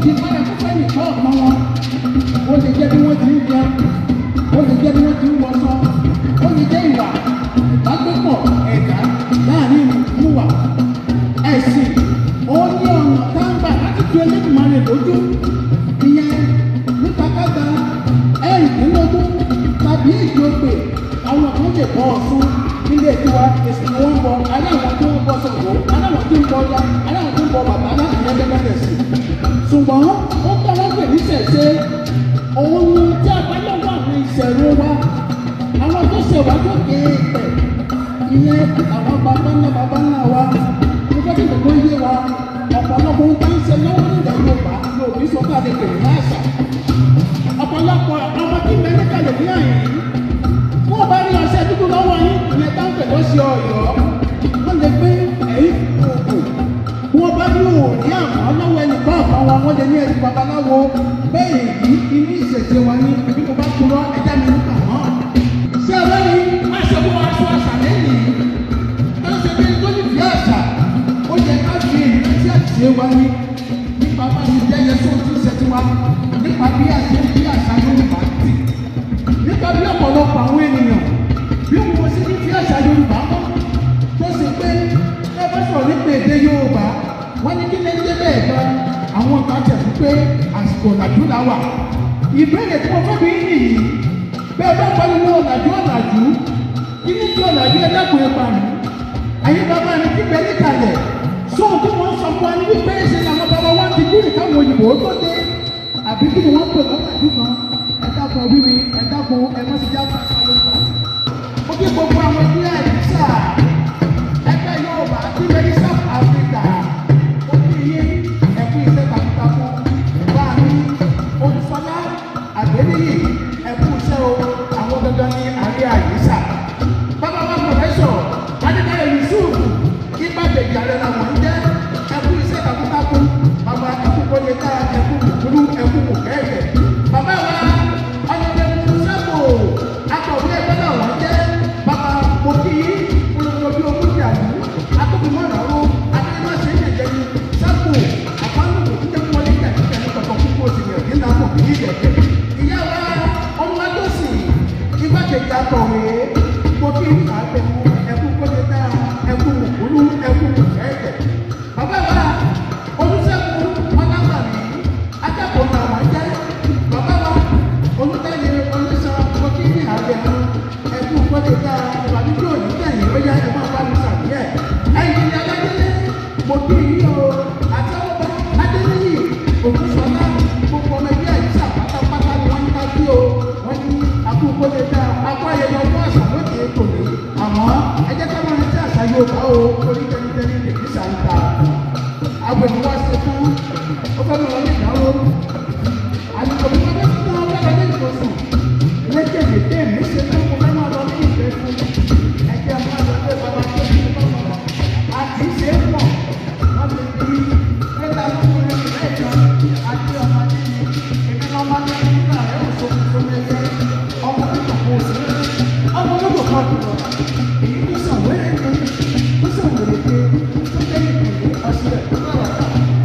Fi bárakú fẹ́nìkan ọ̀kan wọn. Ó lè jẹ́ bí wọ́n ti ń jẹun, ó lè jẹ́ bí wọ́n ti ń wọṣọ, ó lè jẹ́ ìwà ìbágbépọ̀ ẹ̀dá láàrin ìwà. Ẹ̀sìn ó ní ọ̀nà tá ń gbà láti tu Elédùmarè lójú, ìyẹn nípa kága 16 tàbí èjì ogbè. Àwọn kan lè bọ Ọ̀ṣun nílé tiwa, èsì ni wọ́n ń bọ. Aláwọn tó ń bọ Ṣàngó, aláwọn tó ń bọ Ọya, aláwọn tó ń bọ Bàtálá, ìyẹn gẹ́gẹ́ tẹ̀sí. Ṣùgbọ́n ó tọ́ wọ́n pè ní ṣẹ̀ṣe, òun ni tí a bá lọ́wọ́ àwọn ìṣẹ̀rù wa, àwọn tó ṣẹ̀wá gòkè pẹ̀, ìyẹn àwọn bàbá ńlá bàbá ńlá wa. Mo fẹ́ kí gbogbo yé wa, ọ̀pọ̀lọpọ̀ ohun tá ń ṣe lọ́wọ́ nílẹ̀ Yorùbá Yorùbá sọ pé a lè pè ní àṣà. Ọ̀pọ̀lọpọ̀ ọmọ tí mẹ́ríkà lè ní àyè yìí, wọ́n bá rí ọṣẹ dúdú lọ́wọ́ yín, ìyẹn tá ń pè lọ́sẹ̀ Ọ̀yọ́, wọ́n lè gbé ẹ̀yìn òògùn. Wọ́n bá rí òòrí àmọ́ lọ́wọ́ ẹnìkan ọ̀kan wọn, wọ́n lè ní ẹ̀sìn babaláwo bẹ́ẹ̀. Èyí inú ìṣẹ̀ṣe wa ní. Bí mo bá kúrọ́, ẹja mi nípa mọ́. Ṣé ọlọ́yin aṣọ fún wa aṣọ àṣà lẹ́yìn tó ń ṣe bí tó ní fi àṣà? Ó yẹ ká fi ìrántí àṣìṣe wa ní nípa bá ti jẹ́yẹ sóhun tí ń ṣe tiwa, nípa bí a ṣe ń bí àṣà Yorùbá tì, nípa bí ọ̀pọ̀lọpọ̀ àwọn ènìyàn bí wọ́n ṣe ní fi àṣà Yorùbá mọ́, tó ṣe pé ẹ bá sọ̀rọ̀ nípa èdè Yorùbá, wọ́n ní kí lẹ́yìn bẹ́ẹ̀ gan. Àwọn kan tẹ̀ fún pé àsìkò ọ̀làjú la wà. Ìbéèrè tí mo fẹ́ bí nìyí: bẹ́ẹ̀ bá pariwo ọ̀làjú, ọ̀làjú, kí ní kí ọ̀làjú? Ẹ dákun, ẹ pa mí. Àyè bàbá mi ti bẹ níkàlẹ̀ sóhun tí wọ́n sọ fún wa ní wípé ṣe làwọn bàbá wa ti kúrò káwọn òyìnbó tó dé, àbí kí ni wọ́n pè lọ́làjú kan? Ẹ dákun wí mi, ẹ dákun, ẹ má sì já pàṣẹ Yorùbá. Ó kí gbogbo àwọn ẹgbẹ́ àìsà ẹgbẹ́ Yorùbá tí wọ́n ní South Africa, ó kí yín, ẹkú iṣẹ́ takuntakun. Bá a ní Olùsọlá Àgbẹ̀níyì, ẹkú iṣẹ́ o. Àwọn gangan ní àárẹ̀ àyíṣà. Bàbá wa, Professor Adébáyọ̀ Yusuf, igbákejì ààrẹ làwọn ń jẹ́. Ẹkú iṣẹ́ takuntakun, bàbá. Ẹkú kọ́lé ká, ẹkú kùkúrú, ẹkú kùkẹ́ẹ̀kẹ́. Bàbá wa ọ̀nàdẹ́kù sẹ́kù, akọ̀wé ẹgbẹ́ làwọn jẹ́. Bàbá, mo kí yín olùkọ́ bí ogún jàdú akóbimọ̀ràn adémáṣe ìjẹ̀jẹ̀ sẹ́kù àpánùkù tí jẹ́ wọlé kẹ̀kẹ́ kọ̀kọ́ púpọ̀ sí ní ọ̀dín náà kò bí ìjẹ̀jẹ̀. Ìyá wa ọmọdọ́sì, igbákejì akọ̀wé, mo kí yín àgbẹ̀mú, ẹkú kọ́lé dá, ẹkú kùkúrú, ẹkú kùkẹ́ẹ̀kẹ́. Bàbá wa Olùṣègùn Ọlábàmí, akẹ́kọ̀ọ́ làwọn jẹ́. Bàbá wa Olùtẹ̀lẹ̀ Olùsàn, mo kí ní àgbẹ̀mú, ẹkú kọ́lé dá. Ìbànújẹ́ òní tẹ̀yìn. Ó yá, ẹ máa bá mi sàmì ẹ̀. Ẹ̀yin ní Alágbélé, mo kí yín o, àti ọmọọba Adéníyì Ògúnṣọlá. Gbogbo ọmọ ẹgbẹ́ àyíṣà pátápátá ni wọ́n ní ká kí o. Wọ́n ní akú kọ́lé dá, akú ayẹyẹ ọdún àṣà lóde tòní. Àmọ́ ẹ jẹ́ ká máa rántí àṣà Yorùbá o, orí tẹnitẹni lè ní sàǹtà. Agbẹ̀mí wá ṣe tán, ó fẹ́ mọ̀ ní ìdáwó àlùkò bí wọ́n fẹ́ tán, wọ́n lọ ní ìkọsùn lékèlè tèmi ṣe tán. Mo fẹ́ máa lọ ní ìfẹ́ fún ẹgbẹ́ máa lọ pé bàbá tó ní bàbá àti ṣe é pọ̀. Wọ́n ti fi mẹ́ta lọ́kùnrin lẹ́ẹ̀kan àti ọmọdé ni èmi lọ́mọ ní nígbà rẹ̀ ò tó mẹ́lẹ́ ọmọ tó kò sí ọmọ ológbò kan tó lọ, èyí tó sàn wẹ́rẹ́ ní tó sàn wẹ́rẹ́ pé tó jẹ́ ìpìlẹ̀ ọ̀sẹ̀ tó bá wà.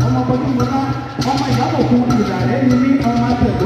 Ọmọ ọmọdé mọ́lá, ọmọ ìyábọ̀ kún ìlà rẹ̀ ní ọmọ àtẹ̀lẹ́.